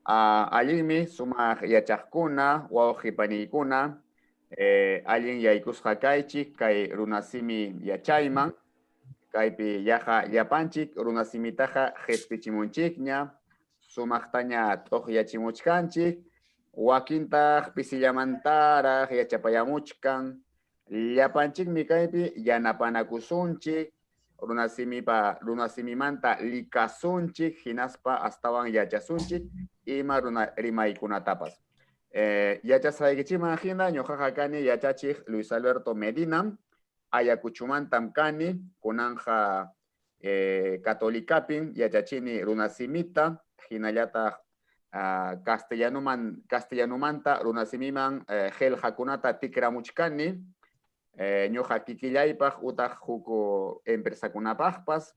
Allinmi sumaq yachaqkuna, wawqi paniykuna, allin yaykusqa kaychik kay runasimi yachayman, kaypi yaqa llapanchik runasimitaqa qispichimunchikña, sumaqtaña t'uqyachimuchkanchik, wakintaq pisillamantaraq yachapayamuchkan, llapanchikmi kaypi yanapanakusunchik, runasimipa runasimimanta likasunchik, hinaspa astawan yachasunchik ima runa rimaykunatapas. Yachasqaykichikman hina ñuqaqa kani yachachiq Luis Alberto Medina, Ayacuchumantam kani, kunanja Catolicapin yachachini runasimita, hinallataq castellanuman castellanumanta runasimiman qillqakunata tikramuchkani, ñuqa kikillaypaq utaq huk empresakunapaqpas,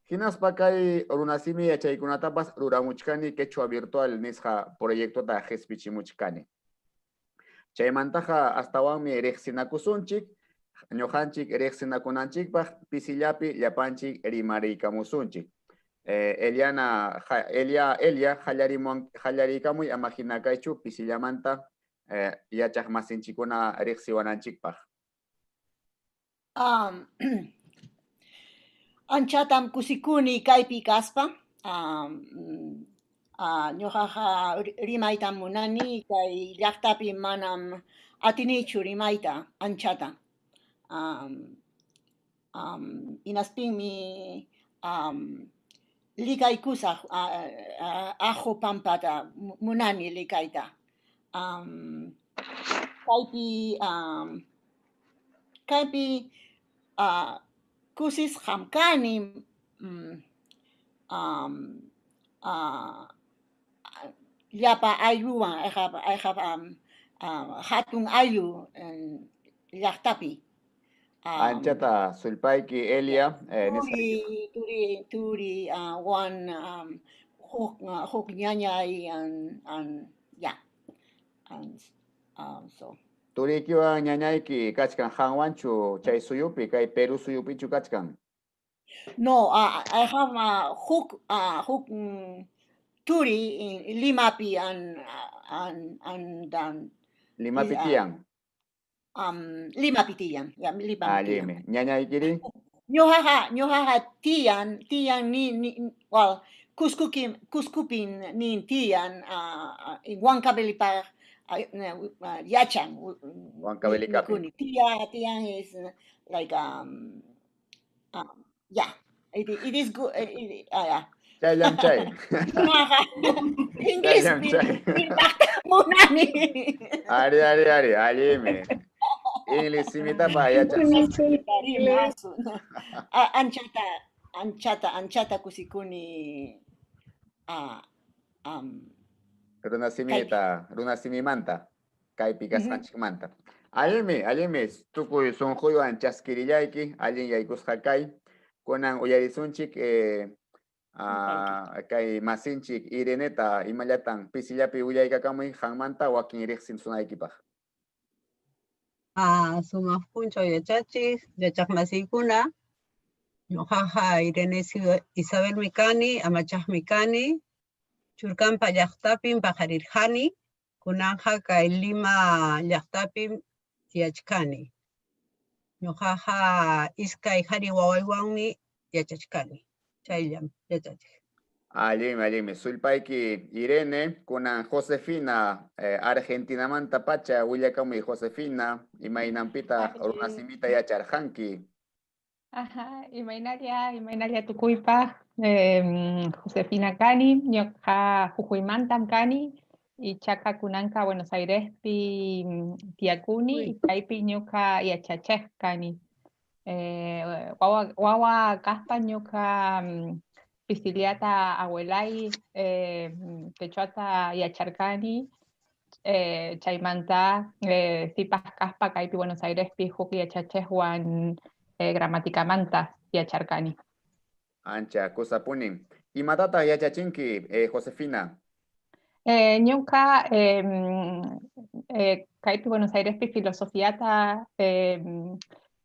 hinaspa kay runasimi yachaykunatapas ruramuchkani quechua virtual nisqa proyectota qispichimuchkani. Chaymantaqa astawanmi riqsinakusunchik, ñuqanchik riqsinakunanchikpaq pisillapi llapanchik rimariykamusunchik. Eliana, Elia, Elia, qallariykamuy ama hina kaychu pisillamanta yachaq masinchikuna riqsiwananchikpaq. Anchatam kusikuni kaypi kaspa. Ñuqaqa rimaytam munani, kay llaqtapi manam atinichu rimayta anchata. Hinaspinmi likaykusaq aqu pampata munani likayta. Kaypi kusisqam kani llapa aylluwan. I have hatun ayllu llaqtapi. Anchata sulpayki, Elia. Turi wan huk ñañay and yeah and so. Turiykiwan ñañayki kachkan qanwanchu chay suyupi, kay Perú suyupichu kachkan? No, I have huk turi in Limapi and Limapi tiyan. Limapi tiyan. Yeah, Limapi tiyan. Allimi. Ñañaykiri? Ñuqaqa tiyan ni, well, Cuscupin nin tiyan, in Huancavelica yachan. Huancavelicapi. Tiyan is like yeah, it is good. Yeah. Chayllam chay. English munani. Ari, ari, ari, allimi. English simitapa yachas. Anchata, anchata, anchata kusikuni Runasimita, runasimimanta, kaypi kasqanchikmanta. Allinmi, allinmi, tukuy sunquywan chaskirillayki, allin yaykusqa kay. Kunan uyarisunchik kay masinchik Ireneta, imallatan pisillapi willaykakamuy qanmanta wakin riqsinsunaykipaq. Sumaq p'unchaw yachachiq, yachaq masiykuna. Ñuqaqa Irene Isabelmi kani, amachaqmi kani. Churkampa llaqtapim paqarirqani, kunanqa kay Lima llaqtapim tiyachkani. Ñuqaqa iskay qhari wawaywanmi yachachkani. Chayllam, yachachiq. Allinmi, allinmi. Sulpayki, Irene. Kunan Josefina, Argentinamanta pacha willakamuy, Josefina, imaynanpitaq runasimita yacharqanki? Ajá, imaynalla, imaynalla tukuypaq, Josefina kani, ñuqa Jujuymantam kani, ichaqa kunanqa Buenos Airespi tiyakuni, kaypi ñuqa yachachiq kani. Wawa kaspa ñuqa pisillata abuelay quechuata yacharkani, chaymanta sipas kaspa kaypi Buenos Airespi huk yachachiqwan gramaticamanta yacharkani. Ancha kusapunin. Imatataq yachachinki, Josefina? Ñuqa kaypi Buenos Airespi filosofiata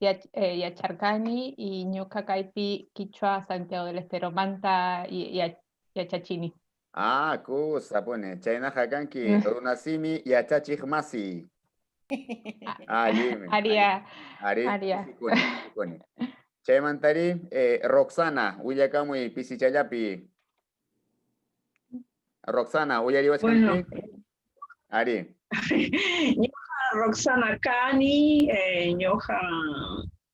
yacharkani y ñuqa kaypi Quichua Santiago del Estero manta yachachini. Ah, kusapuni. Chaynaqa kanki runasimi yachachiq masi. Allinmi. Aria. Ari, Aria. kusikuni, kusikuni. Chaymantari, Roxana, willakamuy pisichallapi. Roxana, uyariwachkanki? Bueno. Ari. Ñuqa Roxana kani, ñuqa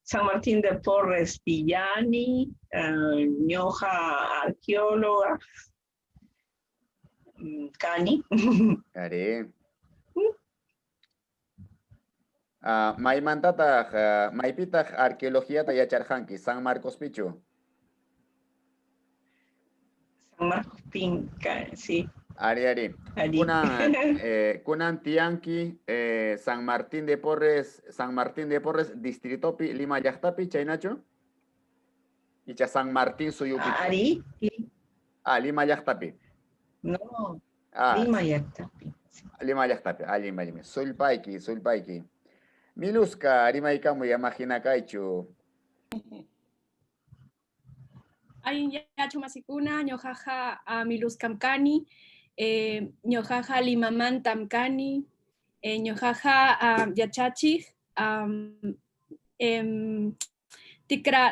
San Martín de Porres tiyani, ñuqa arqueóloga kani. Ari. Ah, maymantataq, maypitaq arqueologiata yacharqanki, San Marcospichu? San Marcos Pinca, sí. Ari, ari. Ari. Kunan, kunan tiyanki, San Martín de Porres, San Martín de Porres, distritopi, Lima llaqtapi, chaynachu? Icha San Martín suyupi. Ari. Ah, Lima llaqtapi. No, Ah. Lima llaqtapi. Lima llaqtapi, allin, allin. Sulpayki, sulpayki. Miluska, rimaykamuy ama hina kaychu. Allin yachu masikuna, ñuqaqa, Miluskam kani, ñuqaqa Limamantam kani, ñuqaqa, yachachiq,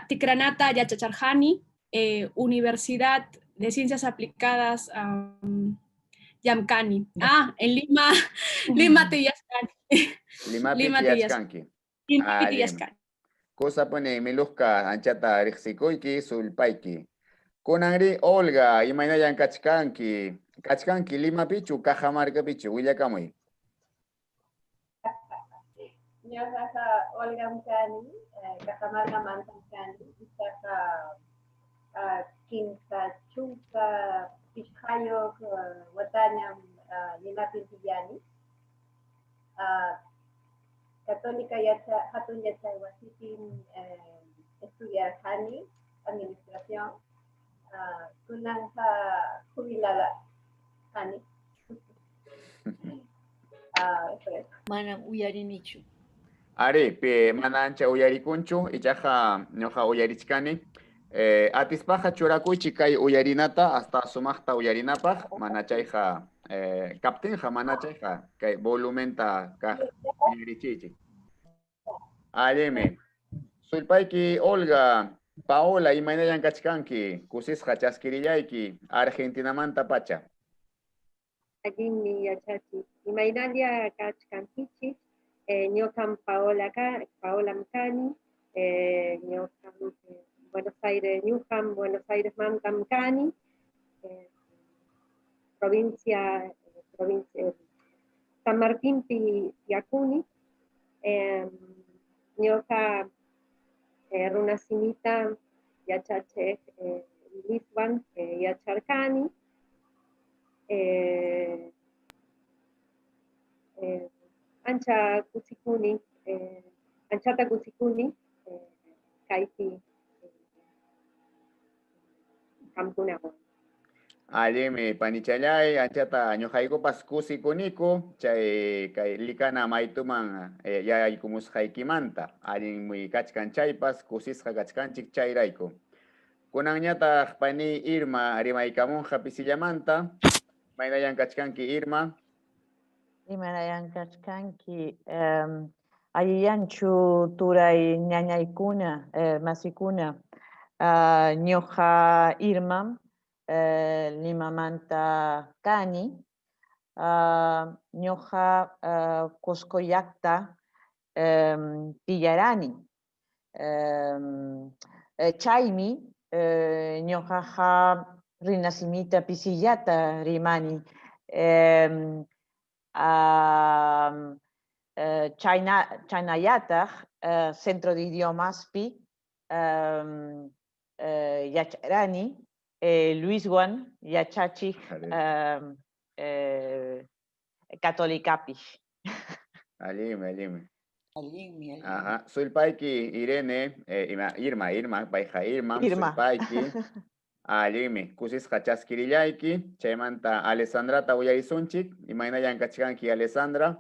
tikranata yachacharqani, Universidad de Ciencias Aplicadas, llamkani. Ah, en Lima, Lima tiyachkani. Limapi Lima tiyachkanki. Limapi Allin. tiyachkani. Kusapuni Miluska anchata riqsikuyki, sulpayki. Kunanri Olga, imaynallan kachkanki? Kachkanki Limapichu, Cajamarcapichu, willakamuy. Ñuqaqa Olgam kani, Cajamarcamantam kani, ichaqa, 35 watañam, Limapi tiyani. Católica yacha, hatun yachay wasipim, estudiarqani administración. Kunanqa jubilada kani. Eso es. Manam uyarinichu. Ari, pi mana ancha uyarikunchu, ichaqa ñuqa uyarichkani. Atispaqa churakuychik kay uyarinata hasta sumaqta uyarinapaq, mana chayqa, kaptinqa mana chayqa kay volumenta kaq uyarichiychik. Allinmi. Sulpayki Olga, Paola, imaynallan kachkanki? Kusisqa chaskirillayki Argentinamanta pacha. Allinmi yachachiq. Imaynalla kachkankichik? Ñuqam Paola ka, Paolam kani, ñuqam, Buenos Aires, ñuqam Buenos Aires mantam kani, provincia, provincia, San Martín pi tiyakuni, ñuqa, runasimita yachachiq, Liswan, yacharqani, ancha kusikuni, anchata kusikuni, kaypi, qamkunawan. Allinmi panichalay, anchata ñuqaykupas kusikuniku, chay kay likana maytuman, yaykumusqaykimanta, allinmi kachkan chaypas, kusisqa kachkanchik chayrayku. Kunanñataq pani Irma rimaykamunqa pisillamanta. Imaynallan kachkanki Irma? Imaynallan kachkanki, allillanchu turay ñañaykuna, masikuna, ñuqa Irma, Limamanta kani, ñuqa, Cusco llaqta, tiyarani. Chaymi, ñuqaqa rinasimita pisillata rimani. Chaynallataq, Centro de Idiomaspi, yacharani, Luiswan yachachiq, Allin. Catolicapi. Allinmi, allinmi. Allinmi, allinmi. Ajá. Sulpayki Irene, ima, Irma, Irma, payqa Irma, Irma. sulpayki. Allinmi, kusisqa chaskirillayki, chaymanta Alessandrata uyarisunchik, imaynallan kachkanki Alessandra?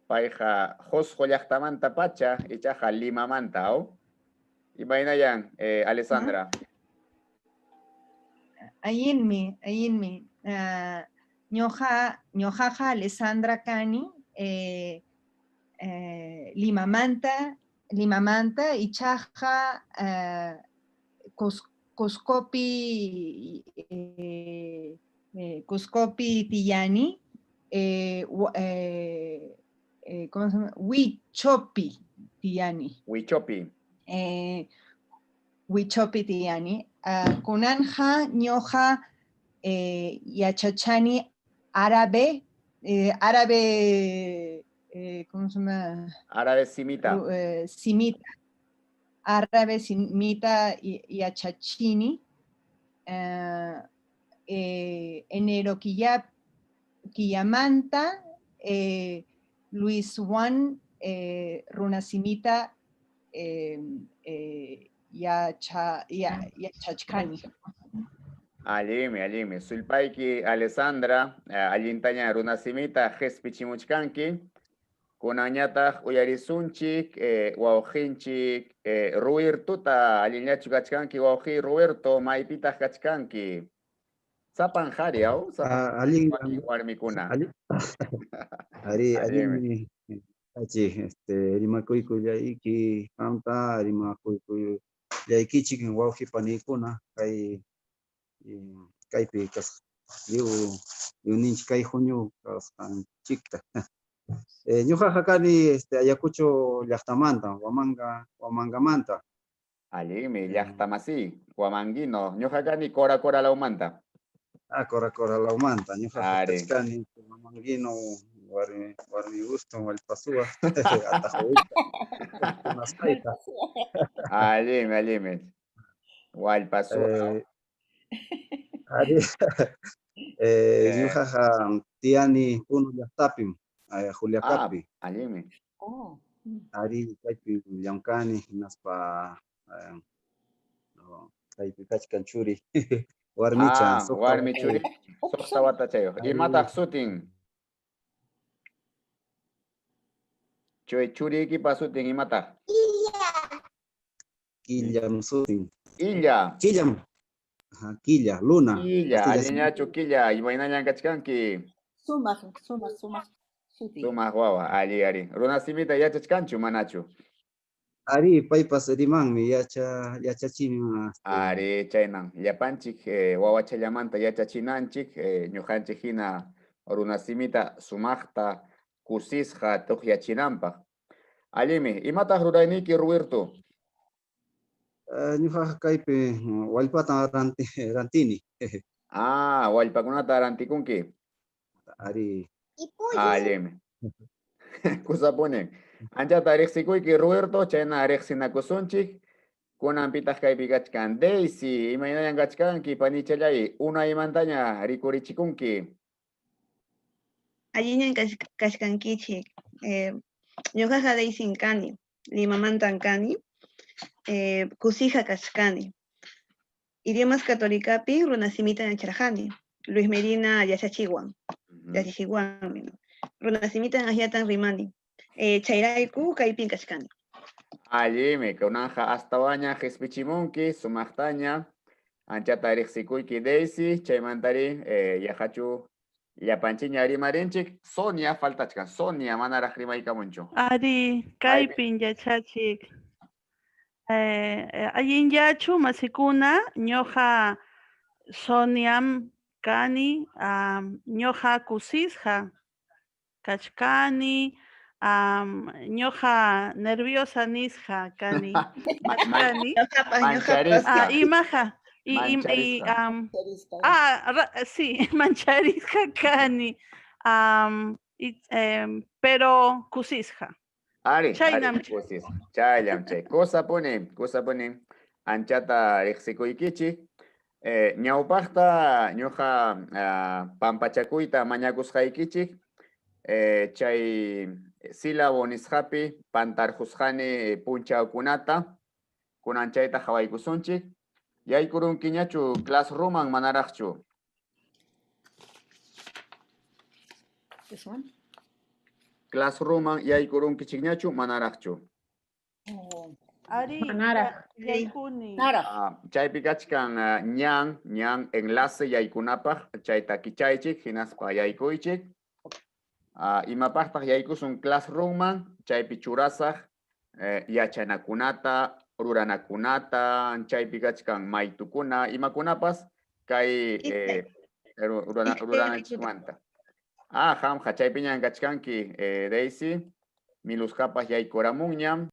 Payqa Qusqu llaqtamanta pacha, ichaqa Limamanta, aw? Imaynallan, Alessandra? Allinmi, allinmi. Ah, ñuqaqa Alessandra kani, Limamanta, ichaqa Cuscopi tiyani, ¿cómo se llama? Huichopi tiyani. Huichopi. Huichopi tiyani. Ah, kunanja ñuqa yachachani árabe, árabe, ¿cómo se llama? Árabe simita. Simita. Árabe simita yachachini. Enero quillamanta, Luis Juan, runasimita yachachkani. Allinmi, allinmi. Sulpayki Alessandra, allintaña runasimita qhispichimuchkanki. Kunanñataq uyarisunchik, wawqinchik, Robertota, allinllachu kachkanki wawqi Roberto, maypitaq kachkanki? Sapan qhari, aw? Sapan Ah, allin, warmi, warmikuna. allin. Ari, Allinmi. allinmi. Achi, rimakuykullayki qamta, rimakuykullaykichik wawqi panikuna, kaypi kasqa, lliwninchik kay huñu kasqanchikta. Ñuqaqa kani, Ayacucho llaqtamanta, Huamangamanta. Allinmi, llaqtamasi, huamanguino. Ñuqa kani Cora Cora lawmanta. Ah, Cora Cora lawmanta. Ñuqaqa Ari. kachkani huamanguino, warmi gusto, wallpasuwa, atajawita, masqayta. Allinmi, allinmi. Wallpasuwa. Ari. Ñuqaqa tiyani Puno llaqtapim, Juliacapi. Ah, allinmi. Oh. Ari, kaypi llamkani, hinaspa, no, kaypi kachkan churi. Warmicha, Ah, suqta warmi watayuq. churi, suqta watachayuq. Ari. Imataq sutin? Chay churiykipa sutin imataq? Quillam sutin. Illa. Quillam. Ajá, quilla, luna. Quilla, Castilla allinllachu quilla, imaynallan kachkanki? Sumaq, sumaq, sumaq suti. Sumaq wawa, alli ari. Runasimita yachachkanchu manachu? Ari, paypas rimanmi, yachachini. Ari, chaynan, llapanchik, wawachallamanta yachachinanchik, ñuqanchik hina runasimita sumaqta kusisqa tuqyachinanpaq. Allinmi, imataq rurayniyki, Roberto? Ñuqaqa kaypi wallpatan rantini. Ah, wallpakunata rantikunki. Ari. Allinmi. Kusapuni. Anchata riqsikuyki, Roberto, chayna riqsinakusunchik. Kunanpitaq kaypi kachkan. Daisy, imaynallan kachkanki, panichallay, unaymantaña rikurichikunki. Allinñan kachkankichik. Ñuqaqa Daisy kani, Limamantan kani, kusija kachkani. Idiomas católicapi runasimita yacharqani, Luis Medina yachachiwan, yachachiwanmi, ¿no? Runasimita ahiatan rimani. Chayrayku kaypin kachkani. Allinmi, kunanja astawaña qhispichimunki, sumaqtaña, anchata riqsikuyki Daisy, chaymantari, yaqachu llapanchiña rimarinchik. Sonia faltachkan, Sonia manaraq rimaykamunchu. Ari, kaypin yachachik. Allinllachu masikuna, ñuqa Soniam kani, ñuqa kusisqa kachkani, ñuqa nerviosa nisqa kani. Kachkani. Mancharisqa. Ah, imaja. Y, y, y, Mancharisqa. ah, sí, mancharisqa kani. Y pero kusisqa. Ari, ari, Chaynam. kusisqa. Chayllam chay. Kusapuni, kusapuni. Anchata riqsikuykichik. Ñawpaqta ñuqa, pampachakuyta mañakusqaykichik. Chay sílabo nisqapi pantarqusqani punchawkunata. Kunan chayta qhawaykusunchik. Yaykurunkiñachu classroomman manaraqchu? This one? Classroomman yaykurunkichikñachu manaraqchu? Oh. Ari, Manaraq. Yaykuni. Naraq. Chaypi kachkan ñan enlace yaykunapaq, chayta kichaychik, hinaspa yaykuychik. Imapaqtaq yaykusun classroomman, chaypi churasaq yachanakunata, ruranakunata, chaypi kachkan maytukuna, imakunapas kay rurananchikmanta. Qamqa chaypiñan kachkanki, Daisy, Milusqapas yaykuramunñam.